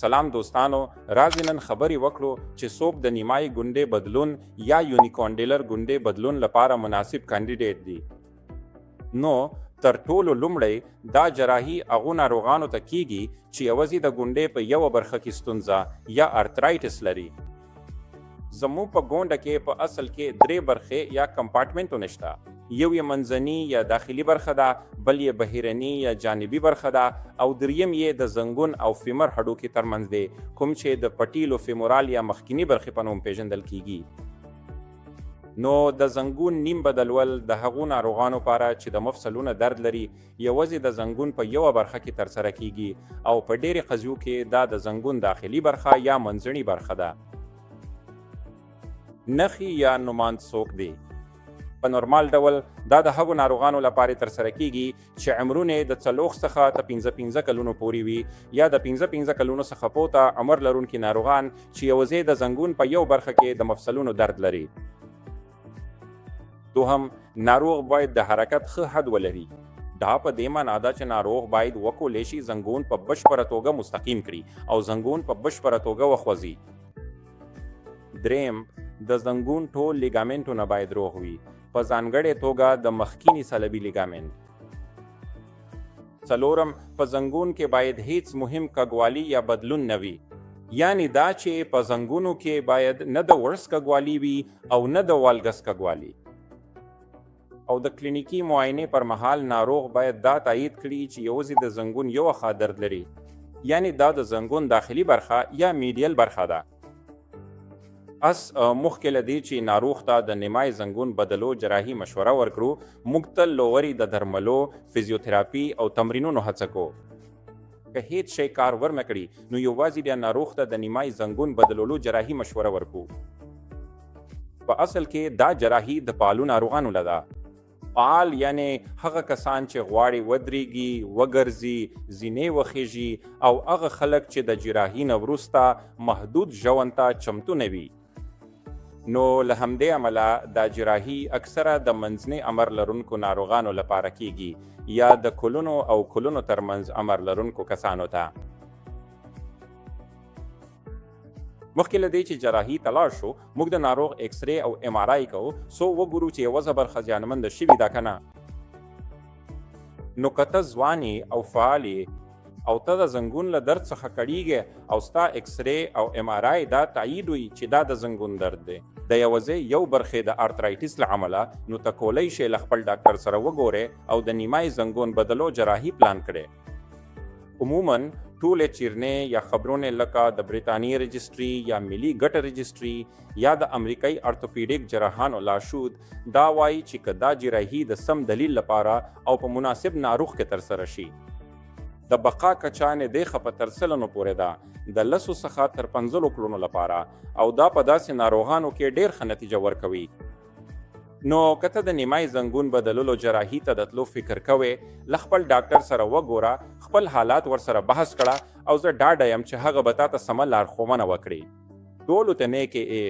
سلام دوستانو، راځئ نن خبرې وکړو چې څوک د نیمایي ګونډې بدلون یا یونیکونډیلر ګونډې بدلون لپاره مناسب کاندیدیټ دي. نو تر ټولو لومړی دا جراحي هغو ناروغانو ته کیږي چې یوازې د ګونډې په یوه برخه کې ستونزه یا ارترایټس لري. زموږ په ګونډه کې په اصل کې درې برخې یا کمپارټمنټونه شته. یو یې منځني یا داخلي برخه ده، بل یې بهرني یا جانبي برخه ده او دریم یې د زنګون او فیمر هډوکي ترمنځ دی، کوم چې د پټیلو فیمورال یا مخکینی برخې په نوم پیژندل کیږي. نو د زنګون نیم بدلول د هغو ناروغانو لپاره چې د مفصلونو درد لري یوازې د زنګون په یوه برخه کې ترسره کیږي او په ډېری قضیو کې دا د زنګون داخلي برخه یا منځنۍ برخه ده. نښې یا نوماند څوک دی؟ په نورمال ډول دا د هغو ناروغانو لپاره ترسره کیږي چې عمرونه یې د 40 څخه تر 55 کلونو پورې وي یا د 55 کلونو څخه پورته عمر لرونکي ناروغان چې یوازې د زنګون په یو برخه کې د مفصلونو درد لري. دوهم، ناروغ باید د حرکت ښه حد ولري. دا په دې معنا ده چې ناروغ باید وکولی شي زنګون په بشپړه توګه مستقیم کړي او زنګون په بشپړه توګه وخوځي. دریم، د زنګون ټول لیګامنټونه باید روغ وي، په ځانګړې توګه د مخکیني صلبي لیګامنټ. څلورم، په زنګون کې باید هیڅ مهم کږوالی یا بدلون نه وي، یعنی دا چې په زنګونو کې باید نه د ورس کږوالی وي او نه د والګس کږوالی. او د کلینیکي معاینې پر مهال ناروغ باید دا تایید کړي چې یوازې د زنګون یوه خوا درد لري، یعنی دا د زنګون داخلي برخه یا میډیل برخه ده. اس مخکې له دې چې ناروغ ته د نیمای زنګون بدلو جراحي مشوره ورکړو، موږ تل لوري د درملو، فزیوتراپي او تمرینونو هڅه کوو. که هیڅ شی کار ورنه کړي نو یوازې بیا ناروغ ته د نیمای زنګون بدلولو جراحي مشوره ورکو. په اصل کې دا جراحي د فعالو ناروغانو له ده. فعال یعنی هغه کسان چې غواړي ودرېږي، وګرځي، زینې وخیژي او هغه خلک چې د جراحي نه وروسته محدود ژوند ته چمتو نه وي. نو له همدې امله دا جراحي اکثره د منځني عمر لرونکو ناروغانو لپاره کیږي یا د کلونو او کلونو ترمنځ عمر لرونکو کسانو ته. مخکې له دې چې جراحي ته لاړ شو، موږ د ناروغ ایکسرې او ایم آر آی کوو څو وګورو چې یوه برخه زیانمنده شوې ده که نه. نو که ته ځوان یې او فعال یې او ته د زنګون له درد څخه کړیږې او ستا ایکسرې او ایم آر آی دا تاییدوي چې دا د زنګون درد دی، د یوازې یو برخې د آرترایټس له امله، نو ته کولی شې له خپل ډاکټر سره وګورې او د نیمای زنګون بدلو جراحي پلان کړې. عموما ټولې چیرنې یا خبرونې لکه د بریتانیې رجسټري یا ملي ګټه رجسټري یا د امریکایي ارتوپیډیک جراحانو لارښود دا وایي چې که دا جراحي د سم دلیل لپاره او په مناسب ناروغ کې ترسره شي، د بقا کچه نږدې خپه تر سلنو پورې ده، د 10 څخه تر 50 کلونو لپاره، او دا په داسې ناروغانو کې ډېر ښه نتیجه ورکوي. نو که ته د نیمای زنګون بدلولو جراحي ته د تلو فکر کوې، له خپل ډاکټر سره وګوره، خپل حالات ورسره بحث کړه او زه ډاډه یم چې هغه به تا ته سمه لارښوونه وکړي. ټولو ته نیکې ای.